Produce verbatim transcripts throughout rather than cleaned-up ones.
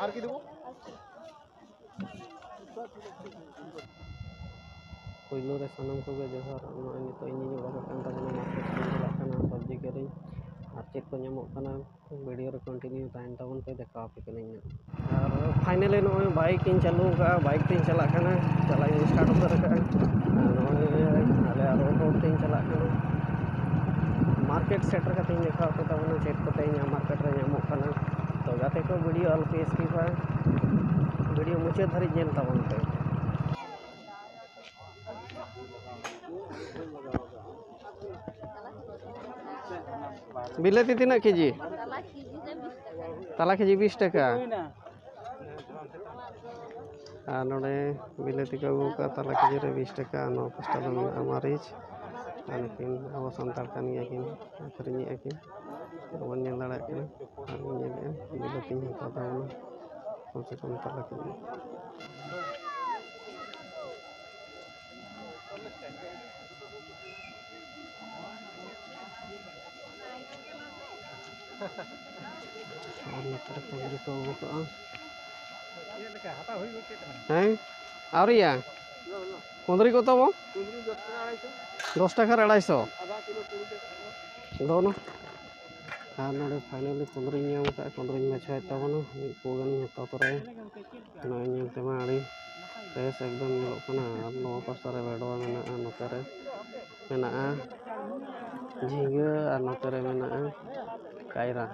ᱟᱨ ᱠᱤ ᱫᱮᱵᱚ? ᱯᱳᱭᱞᱳ ᱨᱮ ᱥᱟᱱᱟᱢ ᱠᱚᱜᱮ ᱡᱚᱦᱟᱨ᱾ ᱱᱚᱜᱼᱚᱭ ᱱᱤᱛᱚᱜ ᱤᱧᱤᱧ ᱚᱰᱚᱠ ᱟᱠᱟᱱ ᱛᱟᱵᱚᱱᱟ, ᱢᱟᱨᱠᱮᱴ ᱥᱮᱫ ᱤᱧ ᱪᱟᱞᱟᱜ ᱠᱟᱱᱟ ᱥᱚᱵᱽᱡᱤ ᱠᱤᱨᱤᱧ, ᱟᱨ ᱪᱮᱫ ᱠᱚ ᱧᱟᱢᱚᱜ ᱠᱟᱱᱟ ᱵᱷᱤᱰᱤᱭᱳ ᱨᱮ ᱠᱚᱱᱴᱤᱱᱤᱭᱩ ᱛᱟᱦᱮᱱ ᱛᱟᱵᱚᱱ ᱯᱮ, ᱫᱮᱠᱷᱟᱣ ᱟᱯᱮ ᱠᱟᱹᱱᱟᱹᱧ ᱦᱟᱸᱜ᱾ ᱟᱨ ᱯᱷᱟᱭᱱᱟᱞᱤ ᱱᱚᱜᱼᱚᱭ ᱵᱟᱭᱤᱠ ᱤᱧ ᱪᱟᱹᱞᱩ ᱟᱠᱟᱫᱼᱟ, ᱵᱟᱭᱤᱠ ᱛᱤᱧ ᱪᱟᱞᱟᱜ ᱠᱟᱱᱟ, ᱪᱟᱞᱟᱜ ᱤᱧ ᱥᱴᱟᱨᱴ ᱩᱛᱟᱹᱨ ᱟᱠᱟᱫᱼᱟ᱾ ᱟᱨ ᱱᱚᱜᱼᱚᱭ ᱟᱞᱮ ᱟᱨ ᱨᱳᱰ ᱨᱳᱰ ᱛᱤᱧ ᱪᱟᱞᱟᱜ ᱠᱟᱱᱟ᱾ ᱢᱟᱨᱠᱮᱴ ᱥᱮᱴᱮᱨ ᱠᱟᱛᱮ ᱤᱧ ᱫᱮᱠᱷᱟᱣ ᱟᱯᱮ ᱛᱟᱵᱚᱱᱟ ᱪᱮᱫ ᱠᱚᱛᱮ ᱤᱧᱟᱹᱜ ᱢᱟᱨᱠᱮᱴ ᱨᱮ ᱧᱟᱢᱚᱜ ᱠᱟᱱᱟ᱾ ᱛᱚ ᱜᱟᱛᱮ ᱠᱚ, ᱵᱷᱤᱰᱤᱭᱳ ᱟᱞᱚ ᱯᱮ ᱥᱠᱤᱯᱟ, ᱵᱷᱤᱰᱤᱭᱳ ᱢᱩᱪᱟᱹᱫ ᱫᱷᱟᱹᱨᱤᱡ ᱧᱮᱞ ᱛᱟᱵᱚᱱ ᱯᱮ᱾ ᱵᱤᱞᱟᱹᱛᱤ ᱛᱤᱱᱟᱹᱜ ᱠᱮᱡᱤ? ᱛᱟᱞᱟ ᱠᱮᱡᱤ ᱵᱤᱥ ᱴᱟᱠᱟ᱾ ᱟᱨ ᱱᱚᱰᱮ ᱵᱤᱞᱟᱹᱛᱤ ᱠᱚ ᱟᱹᱜᱩ ᱠᱟᱜᱼᱟ, ᱛᱟᱞᱟ ᱠᱮᱡᱤ ᱨᱮ ᱵᱤᱥ ᱴᱟᱠᱟ᱾ ᱟᱨ ᱱᱚᱣᱟ ᱯᱟᱥᱴᱟ ᱫᱚ ᱢᱮᱱᱟᱜᱼᱟ ᱢᱟᱹᱨᱤᱪ᱾ ᱟᱨ ᱱᱩᱠᱤᱱ ᱟᱵᱚ ᱥᱟᱱᱛᱟᱲ ᱠᱟᱱ ᱜᱮᱭᱟ ᱠᱤᱱ, ᱟᱹᱠᱷᱨᱤᱧᱮᱫᱼᱟ ᱠᱤᱱ᱾ ᱟᱨ ᱵᱚᱱ ᱧᱮᱞ ᱫᱟᱲᱮᱭᱟᱜ ᱠᱟᱱᱟ᱾ ᱟᱨ ᱵᱚᱱ ᱧᱮᱞᱮᱫᱼᱟ, ᱵᱤᱞᱟᱹᱛᱤᱧ ᱦᱟᱛᱟᱣ ᱛᱟᱵᱚᱱᱟ ᱠᱚᱢ ᱥᱮ ᱠᱚᱢ ᱛᱟᱞᱟ ᱠᱮᱡᱤ᱾ ᱟᱨ ᱱᱚᱛᱮ ᱨᱮ ᱠᱩᱸᱫᱽᱨᱤ ᱠᱚ ᱟᱹᱜᱩ ᱠᱟᱜᱼᱟ᱾ ᱦᱮᱸ, ᱟᱹᱣᱨᱤᱭᱟ᱾ ᱠᱩᱸᱫᱽᱨᱤ ᱠᱚ ᱛᱟᱵᱚ? ᱫᱚᱥ ᱴᱟᱠᱟ ᱨᱮ ᱟᱲᱟᱭᱥᱚ᱾ ᱫᱚ ᱱᱟ᱾ ᱟᱨ ᱱᱚᱰᱮ ᱯᱷᱟᱭᱱᱟᱞᱤ ᱠᱩᱸᱫᱽᱨᱤᱧ ᱧᱟᱢ ᱠᱟᱜᱼᱟ, ᱠᱩᱸᱫᱽᱨᱤᱧ ᱵᱟᱪᱷᱟᱣᱮᱫ ᱛᱟᱵᱚᱱᱟ᱾ ᱢᱤᱫ ᱯᱳ ᱜᱟᱱᱤᱧ ᱦᱟᱛᱟᱣ ᱛᱚᱨᱟᱭᱟ᱾ ᱱᱚᱜᱼᱚᱭ ᱧᱮᱞ ᱛᱮᱢᱟ ᱟᱹᱰᱤ ᱯᱷᱨᱮᱥ ᱮᱠᱫᱚᱢ ᱧᱮᱞᱚᱜ ᱠᱟᱱᱟ᱾ ᱟᱨ ᱱᱚᱣᱟ ᱯᱟᱥᱴᱟ ᱨᱮ ᱵᱷᱮᱰᱣᱟ ᱢᱮᱱᱟᱜᱼᱟ, ᱱᱚᱛᱮ ᱨᱮ ᱢᱮᱱᱟᱜᱼᱟ ᱡᱷᱤᱸᱜᱟᱹ, ᱟᱨ ᱱᱚᱛᱮ ᱨᱮ ᱢᱮᱱᱟᱜᱼᱟ ᱠᱟᱭᱨᱟ᱾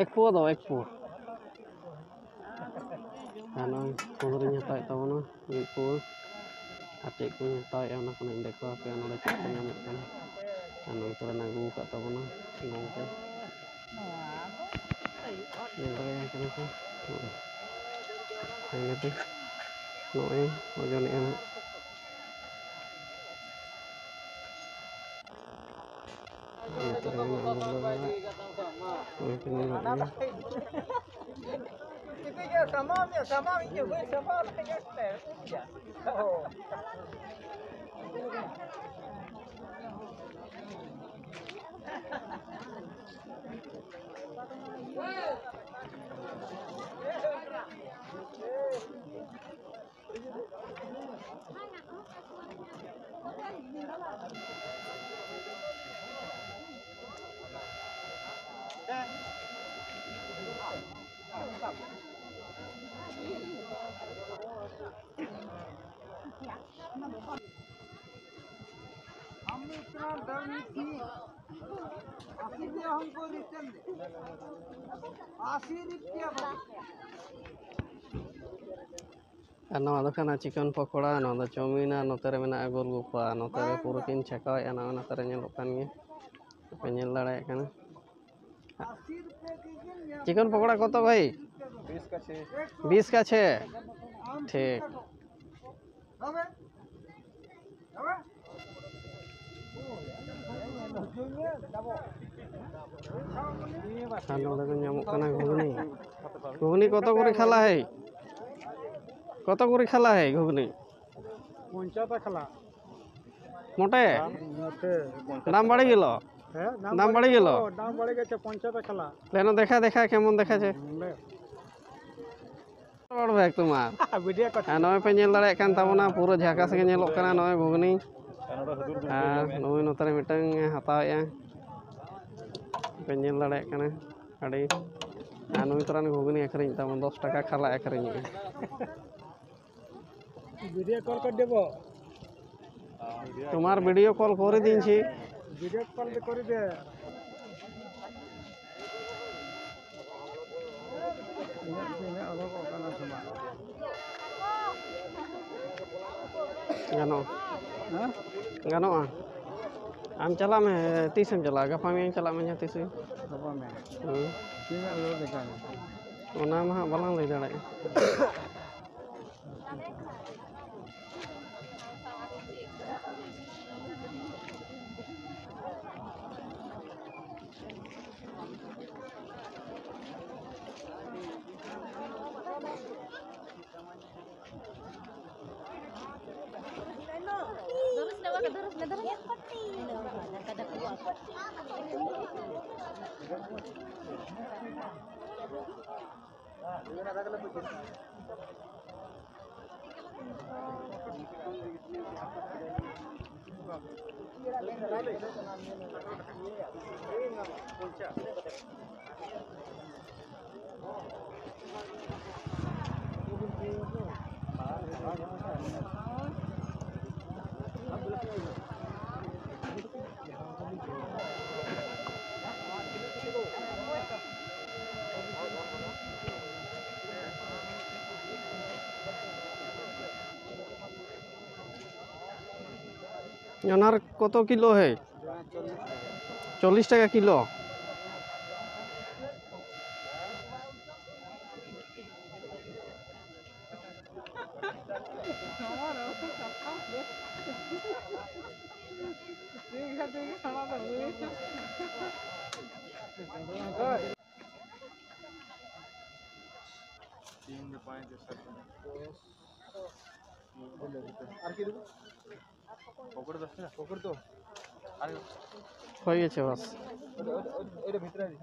ᱮᱠ ᱯᱳ ᱫᱚ, ᱮᱠ ᱯᱳ᱾ ᱟᱨ ᱱᱚᱜᱼᱚᱭ ᱠᱩᱸᱫᱽᱨᱤᱧ ᱦᱟᱛᱟᱣᱮᱫ ᱛᱟᱵᱚᱱᱟ ᱢᱤᱫ ᱯᱳ᱾ ᱟᱨ ᱪᱮᱫ ᱠᱚᱧ ᱦᱟᱛᱟᱣᱮᱫᱼᱟ, ᱚᱱᱟ ᱠᱚᱧ ᱫᱮᱠᱷᱟᱣ ᱟᱯᱮᱭᱟ, ᱱᱚᱰᱮ ᱪᱮᱫ ᱠᱚ ᱧᱟᱢᱚᱜ ᱠᱟᱱᱟ᱾ ᱟᱨ ᱱᱚᱛᱮ ᱨᱮ ᱟᱹᱜᱩ ᱟᱠᱟᱫ ᱛᱟᱵᱚᱱᱟ ᱜᱚᱢᱠᱮ᱾ ᱧᱮᱞ ᱫᱟᱲᱮᱭᱟᱜ ᱠᱟᱱᱟ ᱯᱮ᱾ ᱱᱚᱜᱼᱚᱭ ᱯᱷᱟᱭᱱᱟᱞᱤ ᱱᱚᱜᱼᱚᱭ ᱳᱡᱚᱱᱮᱜᱼᱟ ᱱᱟᱜ᱾ ᱱᱚᱛᱮ ᱨᱮ ᱢᱮᱱᱟᱜᱼᱟ ᱢᱩᱞᱟᱹ ᱟᱲᱟᱜ᱾ ᱱᱚᱜᱼᱚᱭ ᱯᱮ ᱧᱮᱞ ᱫᱟᱲᱮᱭᱟᱜ ᱠᱟᱱᱟ᱾ हमने इतना डर नहीं थी। अस्सी रुपया हमको रिटर्न दे। अस्सी रुपया बस। ᱟᱨ ᱱᱚᱣᱟ ᱫᱚ ᱠᱟᱱᱟ ᱪᱤᱠᱚᱱ ᱯᱚᱠᱚᱲᱟ, ᱱᱚᱣᱟ ᱫᱚ ᱪᱟᱣᱢᱤᱱ, ᱟᱨ ᱱᱚᱛᱮ ᱨᱮ ᱢᱮᱱᱟᱜᱼᱟ ᱜᱳᱞᱜᱚᱯᱟ᱾ ᱱᱚᱛᱮ ᱨᱮ ᱯᱩᱨᱟᱹ ᱠᱤᱱ ᱪᱷᱟᱠᱟᱣᱮᱫᱼᱟ, ᱱᱚᱜᱼᱚᱭ ᱱᱚᱛᱮ ᱨᱮ ᱧᱮᱞᱚᱜ ᱠᱟᱱ ᱜᱮᱭᱟ, ᱯᱮ ᱧᱮᱞ ᱫᱟᱲᱮᱭᱟᱜ ᱠᱟᱱᱟ᱾ ᱪᱤᱠᱚᱱ ᱯᱚᱠᱚᱲᱟ ᱠᱚᱛᱚ ᱵᱷᱟᱭ? बीस का छः। बीस का छः। ठीक। ᱟᱨ ᱱᱚᱰᱮ ᱫᱚ ᱧᱟᱢᱚᱜ ᱠᱟᱱᱟ ᱜᱷᱩᱜᱽᱱᱤ᱾ ᱜᱷᱩᱜᱽᱱᱤ ᱠᱚᱛᱚ ᱠᱚᱨᱮ ᱠᱷᱟᱞᱟ ᱦᱮ? ᱠᱚᱛᱚ ᱠᱚᱨᱮ ᱠᱷᱟᱞᱟ ᱦᱮ ᱜᱷᱩᱜᱽᱱᱤ? পঞ্চাশ টাকা খালা। মোটে? দাম, মোটে। দাম বাড়ি গেল? হ্যাঁ, দাম দাম বাড়ি বাড়ি গেল? গেল, দাম বাড়ি গেছে, পঞ্চাশ টাকা খালা। লেনো দেখা, দেখা কেমন দেখাচ্ছে। হুম, লে। ᱨᱚᱲ ᱵᱮᱠ ᱛᱚᱢᱟᱨ᱾ ᱵᱷᱤᱰᱤᱭᱳ ᱠᱚ᱾ ᱟᱨ ᱱᱚᱜᱼᱚᱭ ᱯᱮ ᱧᱮᱞ ᱫᱟᱲᱮᱭᱟᱜ ᱠᱟᱱ ᱛᱟᱵᱚᱱᱟ, ᱯᱩᱨᱟᱹ ᱡᱷᱟᱠᱟᱥ ᱜᱮ ᱧᱮᱞᱚᱜ ᱠᱟᱱᱟ ᱱᱚᱜᱼᱚᱭ ᱜᱷᱩᱜᱽᱱᱤ᱾ ᱟᱨ ᱱᱩᱭ ᱱᱚᱛᱮ ᱨᱮ ᱢᱤᱫᱴᱟᱝ ᱮ ᱦᱟᱛᱟᱣᱮᱜᱼᱟ, ᱯᱮ ᱧᱮᱞ ᱫᱟᱲᱮᱭᱟᱜ ᱠᱟᱱᱟ ᱟᱹᱰᱤ᱾ ᱟᱨ ᱱᱩᱭ ᱛᱚᱨᱟᱱ ᱜᱷᱩᱜᱽᱱᱤ ᱟᱹᱠᱷᱨᱤᱧ ᱛᱟᱵᱚᱱ, ᱫᱚᱥ ᱴᱟᱠᱟ ᱠᱷᱟᱞᱟ ᱟᱹᱠᱷᱨᱤᱧᱮᱜᱼᱟ᱾ ভিডিও কল করে দেবো। তোমার ভিডিও কল করে দিয়েছি। ভিডিও কল করে দে। ᱜᱟᱱᱚᱜᱼᱟ᱾ ᱦᱮᱸ? ᱜᱟᱱᱚᱜᱼᱟ᱾ ᱟᱢ ᱪᱟᱞᱟᱜ ᱢᱮ, ᱛᱤᱥᱮᱢ ᱪᱟᱞᱟᱜᱼᱟ? ᱜᱟᱯᱟ ᱢᱮᱭᱟᱝ ᱪᱟᱞᱟᱜ ᱢᱮ ᱡᱟᱦᱟᱸ ᱛᱤᱥ ᱜᱮ᱾ ᱜᱟᱯᱟ ᱢᱮᱭᱟᱝ᱾ ᱦᱮᱸ᱾ ᱛᱤᱱᱟᱹᱜ ᱞᱚᱰ ᱟᱠᱟᱱᱟ? ᱚᱱᱟ ᱢᱟ ᱦᱟᱸᱜ ᱵᱟᱞᱟᱝ ᱞᱟᱹᱭ ᱫᱟᱲᱮᱭᱟᱜᱼᱟ᱾ ᱚᱱᱟ ᱨᱮ ᱠᱚᱛᱚ ᱠᱤᱞᱳ ᱦᱮ? ᱪᱚᱞᱞᱤᱥ ᱴᱟᱠᱟ ᱠᱤᱞᱳ᱾ ᱛᱤᱱ ᱜᱮ ᱯᱟᱸᱪ ᱫᱚᱥ ᱟᱨ ᱠᱤ ᱫᱩ? ᱯᱚᱠᱚᱲ ᱫᱚᱥ ᱴᱟᱠᱟ? ᱯᱚᱠᱚᱲ ᱫᱚ? ᱟᱨ ᱦᱩᱭ ᱜᱮᱪᱷᱮ ᱵᱟᱥ᱾ ᱮᱴᱟ ᱵᱷᱤᱛᱨᱤ ᱨᱮ᱾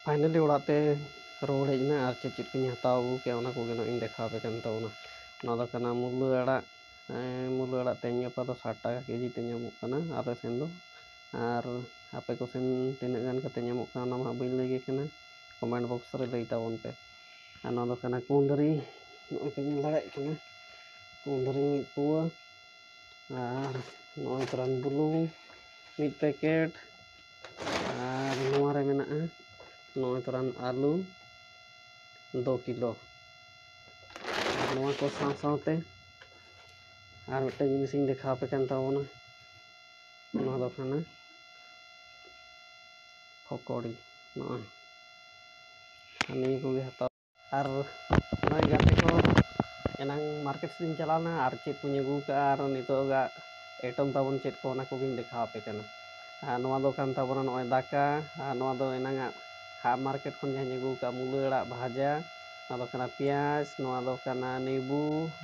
Finally ᱚᱲᱟᱜ ᱛᱮ ᱨᱩᱣᱟᱹᱲ ᱦᱮᱡ ᱮᱱᱟ᱾ ᱟᱨ ᱪᱮᱫ ᱪᱮᱫ ᱠᱚᱧ ᱦᱟᱛᱟᱣ ᱟᱹᱜᱩ ᱠᱮᱫᱟ, ᱚᱱᱟ ᱠᱚᱜᱮ ᱱᱚᱜᱼᱚᱭ ᱤᱧ ᱫᱮᱠᱷᱟᱣ ᱟᱯᱮ ᱠᱟᱱ ᱛᱟᱵᱚᱱᱟ᱾ ᱱᱚᱣᱟ ᱫᱚ ᱠᱟᱱᱟ ᱢᱩᱞᱟᱹ ᱟᱲᱟᱜ᱾ ᱮᱸ, ᱢᱩᱞᱟᱹ ᱟᱲᱟᱜ ᱛᱮᱦᱮᱧ ᱜᱟᱯᱟ ᱫᱚ ᱥᱟᱴ ᱴᱟᱠᱟ ᱠᱮᱡᱤ ᱛᱮ ᱧᱟᱢᱚᱜ ᱠᱟᱱᱟ ᱟᱞᱮ ᱥᱮᱱ ᱫᱚ᱾ ᱟᱨ ᱟᱯᱮ ᱠᱚ ᱥᱮᱱ ᱛᱤᱱᱟᱹᱜ ᱜᱟᱱ ᱠᱟᱛᱮ ᱧᱟᱢᱚᱜ ᱠᱟᱱᱟ, ᱚᱱᱟ ᱢᱟ ᱦᱟᱸᱜ ᱵᱟᱹᱧ ᱞᱟᱹᱭ ᱜᱮ ᱠᱟᱱᱟ, comment box ᱨᱮ ᱞᱟᱹᱭ ᱛᱟᱵᱚᱱ ᱯᱮ᱾ ᱟᱨ ᱱᱚᱣᱟ ᱫᱚ ᱠᱟᱱᱟ ᱠᱩᱸᱫᱽᱨᱤ, ᱱᱚᱜᱼᱚᱭ ᱯᱮ ᱧᱮᱞ ᱫᱟᱲᱮᱭᱟᱜ ᱠᱟᱱᱟ, ᱠᱩᱸᱫᱽᱨᱤ ᱢᱤᱫ ᱯᱩᱣᱟᱹ᱾ ᱟᱨ ᱱᱚᱜᱼᱚᱭ ᱛᱚᱨᱟᱱ ᱵᱩᱞᱩᱝ ᱢᱤᱫ packet, ᱟᱨ ᱱᱚᱣᱟ ᱨᱮ ᱢᱮᱱᱟᱜᱼᱟ ᱱᱚᱜᱼᱚᱭ ᱛᱚᱨᱟᱱ ᱟᱹᱞᱩ ᱫᱩ ᱠᱤᱞᱳ᱾ ᱟᱨ ᱱᱚᱣᱟ ᱠᱚ ᱥᱟᱶ ᱥᱟᱶᱛᱮ ᱟᱨ ᱢᱤᱫᱴᱮᱱ ᱡᱤᱱᱤᱥ ᱤᱧ ᱫᱮᱠᱷᱟᱣ ᱟᱯᱮ ᱠᱟᱱ ᱛᱟᱵᱚᱱᱟ᱾ ᱱᱚᱣᱟ ᱫᱚ ᱠᱟᱱᱟ ᱯᱚᱠᱚᱲᱤ᱾ ᱱᱚᱜᱼᱚᱭ ᱟᱨ ᱱᱤᱭᱟᱹ ᱠᱚᱜᱮ ᱦᱟᱛᱟᱣ᱾ ᱟᱨ ᱱᱚᱜᱼᱚᱭ ᱜᱟᱛᱮ ᱠᱚ, ᱮᱱᱟᱝ ᱢᱟᱨᱠᱮᱴ ᱥᱮᱫ ᱤᱧ ᱪᱟᱞᱟᱣ ᱞᱮᱱᱟ ᱟᱨ ᱪᱮᱫ ᱠᱚᱧ ᱟᱹᱜᱩ ᱠᱟᱜᱼᱟ ᱟᱨ ᱱᱤᱛᱚᱜᱟᱜ ᱟᱭᱴᱮᱢ ᱛᱟᱵᱚᱱ ᱪᱮᱫ ᱠᱚ, ᱚᱱᱟ ᱠᱚᱜᱮᱧ ᱫᱮᱠᱷᱟᱣ ᱟᱯᱮ ᱠᱟᱱᱟ᱾ ᱟᱨ ᱱᱚᱣᱟ ᱫᱚ ᱠᱟᱱ ᱛᱟᱵᱚᱱᱟ ᱱᱚᱜᱼᱚᱭ ᱫᱟᱠᱟ, ᱟᱨ ᱱᱚᱣᱟ ᱫᱚ ᱮᱱᱟᱝᱟᱜ ᱦᱟᱯ ᱢᱟᱨᱠᱮᱴ ᱠᱷᱚᱱ ᱡᱟᱦᱟᱸᱧ ᱟᱹᱜᱩ ᱠᱟᱜᱼᱟ ᱢᱩᱞᱟᱹ ᱟᱲᱟᱜ ᱵᱷᱟᱡᱟ, ᱱᱚᱣᱟ ᱫᱚ ᱠᱟᱱᱟ ᱯᱮᱸᱭᱟᱡᱽ, ᱱᱚᱣᱟ ᱫᱚ ᱠᱟᱱᱟ ᱱᱤᱵᱩ,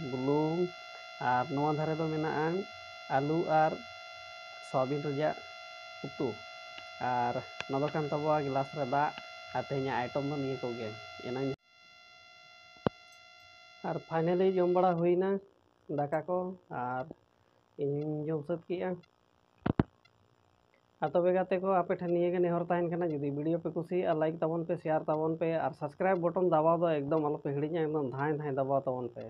ᱵᱩᱞᱩᱝ, ᱟᱨ ᱱᱚᱣᱟ ᱫᱷᱟᱨᱮ ᱫᱚ ᱢᱮᱱᱟᱜᱼᱟ ᱟᱹᱞᱩ ᱟᱨ ᱥᱚᱣᱟᱵᱤᱱ ᱨᱮᱭᱟᱜ ᱩᱛᱩ, ᱟᱨ ᱱᱚᱣᱟ ᱫᱚ ᱠᱟᱱ ᱛᱟᱵᱚᱣᱟ ᱜᱞᱟᱥ ᱨᱮ ᱫᱟᱜ᱾ ᱟᱨ ᱛᱮᱦᱮᱧᱟᱜ ᱟᱭᱴᱮᱢ ᱫᱚ ᱱᱤᱭᱟᱹ ᱠᱚᱜᱮ᱾ ᱮᱱᱟᱝ ᱟᱨ ᱯᱷᱟᱭᱱᱟᱞᱤ ᱡᱚᱢ ᱵᱟᱲᱟ ᱦᱩᱭᱱᱟ ᱫᱟᱠᱟ ᱠᱚ, ᱟᱨ ᱤᱧ ᱦᱚᱸᱧ ᱡᱚᱢ ᱥᱟᱹᱛ ᱠᱮᱜᱼᱟ᱾ ᱟᱨ ᱛᱚᱵᱮ ᱜᱟᱛᱮ ᱠᱚ, ᱟᱯᱮ ᱴᱷᱮᱱ ᱱᱤᱭᱟᱹ ᱜᱮ ᱱᱮᱦᱚᱨ ᱛᱟᱦᱮᱱ ᱠᱟᱱᱟ, ᱡᱩᱫᱤ ᱵᱷᱤᱰᱤᱭᱳ ᱯᱮ ᱠᱩᱥᱤᱭᱟᱜᱼᱟ, ᱞᱟᱭᱤᱠ ᱛᱟᱵᱚᱱ ᱯᱮ, ᱥᱮᱭᱟᱨ ᱛᱟᱵᱚᱱ ᱯᱮ, ᱟᱨ ᱥᱟᱵᱥᱠᱨᱟᱭᱤᱵ ᱵᱚᱴᱚᱱ ᱫᱟᱵᱟᱣ ᱫᱚ ᱮᱠᱫᱚᱢ ᱟᱞᱚ ᱯᱮ ᱦᱤᱲᱤᱧᱟ, ᱮᱠᱫᱚᱢ ᱫᱷᱟᱭ ᱫᱷᱟᱭ ᱫᱟᱵᱟᱣ ᱛᱟᱵᱚᱱ ᱯᱮ᱾